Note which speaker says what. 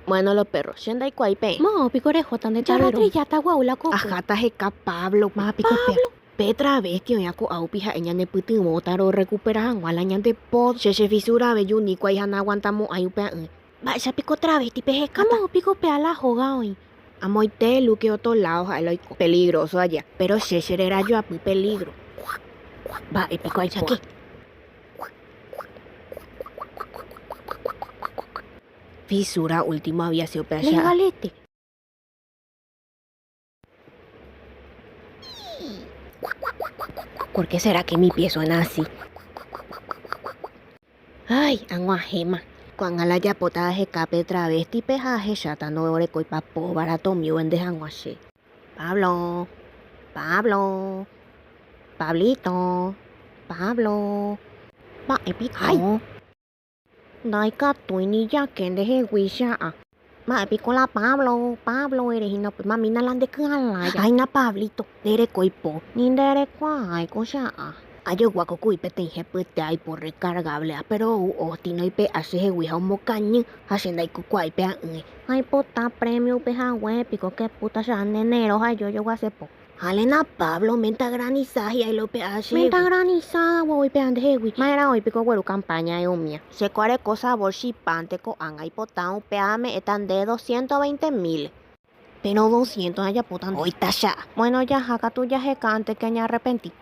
Speaker 1: Bueno lo perro, che ndaikuaái peẽ.
Speaker 2: Moõ piko rehóta nde taryrõ.
Speaker 1: Jarratrijáta gua'u la kokue.
Speaker 2: Aháta heka Pablo.
Speaker 1: Máva piko Pablo? Pe travesti oĩva ko'áupi ha'e ñanepytyvõta rorrekupera hag̃ua la ñande pod. Che chefisurave junikuái ha naaguantamo'ãi upea'ỹ. Mba'éicha piko travesti pehekáta?
Speaker 2: Moõ piko péa la hóga oĩ?
Speaker 1: Amoite Luque otro lado ha'e la oiko. Peligroso aja. Pero che chererajoapy peligro. Mba'e piko aipo'a? Fisura último había sido pe aja.
Speaker 2: Legalete.
Speaker 1: ¿Por qué será que mi pie suena así? Ay, ag̃uahẽma. Ko'ág̃a la ajapóta aheka pe travesti-pe ha ahecháta ndorekóipa po baratomi ovende hag̃ua che. Pablo, Pablo, Pablito, Pablo. Mba'e piko? Ndaikatúi ni jake ndehegui cha'a. Mba'e piko la Pablo, Pablo ere hína upe mamína la nde ky'alája. Áina Pablito, nderekói po, ni nderekuaái ko cha'a. Ajogua ko ku'i peteĩ hepyete aipo recargable-a, péro ou Austin oipe'a chehegui ha omokañy, ha che ndaikukuaái pe a'ỹe. Aipota premio upe hague piko che puta cha'a ne nero ha ejo ojoguase po. Alena Pablo, menta granizada hi'ái la oipe'a chehegui.
Speaker 2: Menta granizada guau oipe'a ndehegui.
Speaker 1: Ma'erã oĩ piko ogueru campaña eumía. Che ko areko sabor chipánte ko'ág̃a aipota upéva ame'ẽta nde doscientos veinte mil. Péro doscientos ajapóta nde. Oĩta cha'a.
Speaker 2: Bueno jaha katu jaheka antes que añearrepenti.